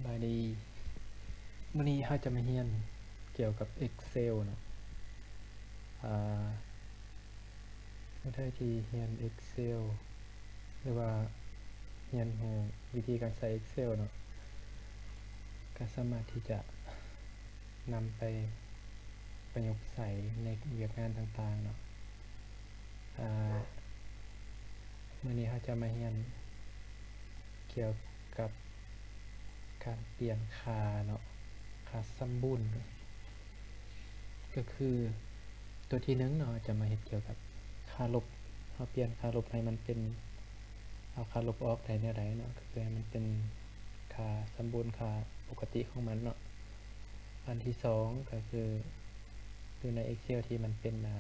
ສະບາຍດີ ມື້ນີ້ເຮົາຈະມາຮຽນກ່ຽວກັບ Excel ເນາະ. ອາ ຜູ້ໃດທີ່ຮຽນ Excel ຫຼືວ່າຮຽນຮູ້ວິທີການໃຊ້ Excel ເນາະ ກໍສາມາດທີ່ຈະນຳໄປປະຍຸກໃຊ້ໃນວຽກງານຕ່າງໆເນາະ. ອາ ມື້ນີ້ເຮົາຈະມາຮຽນກ່ຽວກັບການປ່ຽນຄ່າເນາະ, ຄ່າສົມບູນ ກໍຄືຕົວທີໜຶ່ງເນາະ ເຮົາຈະມາເຮັດກ່ຽວກັບຄ່າລົບ. ເຮົາປ່ຽນຄ່າລົບໃຫ້ມັນເປັນ ເອົາຄ່າລົບອອກໄດ້ແນວໃດເນາະ, ກໍຄືໃຫ້ມັນເປັນຄ່າສົມບູນ, ຄ່າປົກກະຕິຂອງມັນເນາະ. ອັນທີສອງກໍຄືຢູ່ໃນ Excel ທີ່ມັນເປັນ ອາ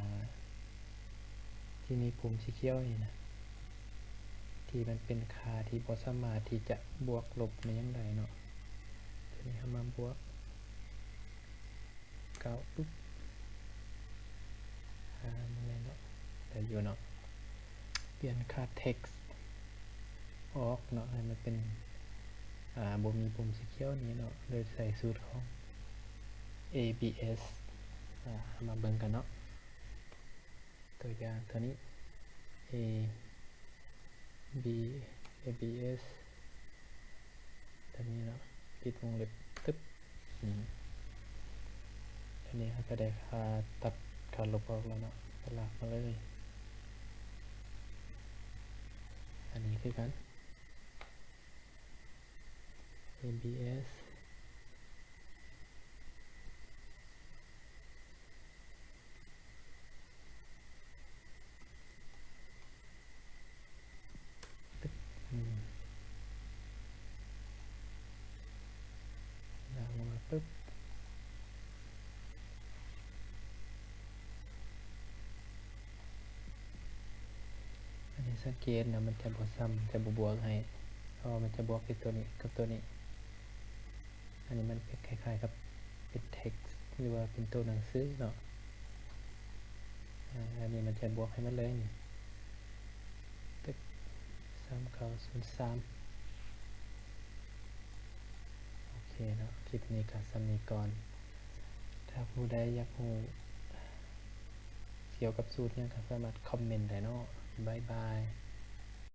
ທີ່ມີປຸ່ມສີຂຽວນີ້ນະ ທີ່ມັນເປັນຄ່າທີ່ບໍ່ສາມາດທີ່ຈະບວກລົບແມ່ນຫຍັງໄດ້ເນາະ. ຕົວນີ້ເຮົາມາບວກເກົ້າ ປຸບ ຫາມາເລີຍເນາະ, ໄດ້ຢູ່ເນາະ. ປ່ຽນຄ່າ text ອອກເນາະ ໃຫ້ມັນເປັນ ອາ ບໍ່ມີປຸ່ມສີຂຽວນີ້ເນາະ ໂດຍໃຊ້ສູດຂອງ ABS. ອາ ເຮົາມາເບິ່ງກັນເນາະ. ຕົວຢ່າງຕົວນີ້ A B ABS ຕົວນີ້ເນາະ, ປິດວົງເລັບ ຕຶບ ນີ້. ຕົວນີ້ເຮົາກໍໄດ້ຄ່າຕັດຄ່າລົບອອກແລ້ວເນາະ, ກໍລາກມາເລີຍ. ອັນນີ້ຄືກັນ ABS ຕຶບ ອືມ ລາກລົງມາ ຕຶບ. ອັນນີ້ສັງເກດນະ ມັນຈະບໍ່ຊ້ຳ ຈະບໍ່ບວກໃຫ້ ເພາະວ່າມັນຈະບວກແຕ່ຕົວນີ້ກັບຕົວນີ້. ອັນນີ້ມັນເປັນຄ້າຍໆກັບເປັນ text ຫຼືວ່າເປັນໂຕໜັງສືເນາະ. ອາ ອັນນີ້ມັນຈະບວກໃຫ້ໝົດເລີຍນີ້ ຕຶກ ສາມເກົ້າສູນສາມ. ໂອເຄເນາະ, ຄລິບນີ້ກໍສ່ຳນີ້ກ່ອນ. ຖ້າຜູ້ໃດຢາກຮູ້ກ່ຽວກັບສູດຫຍັງ ກໍສາມາດຄອມເມັນໄດ້ເນາະ. ບາຍບາຍ.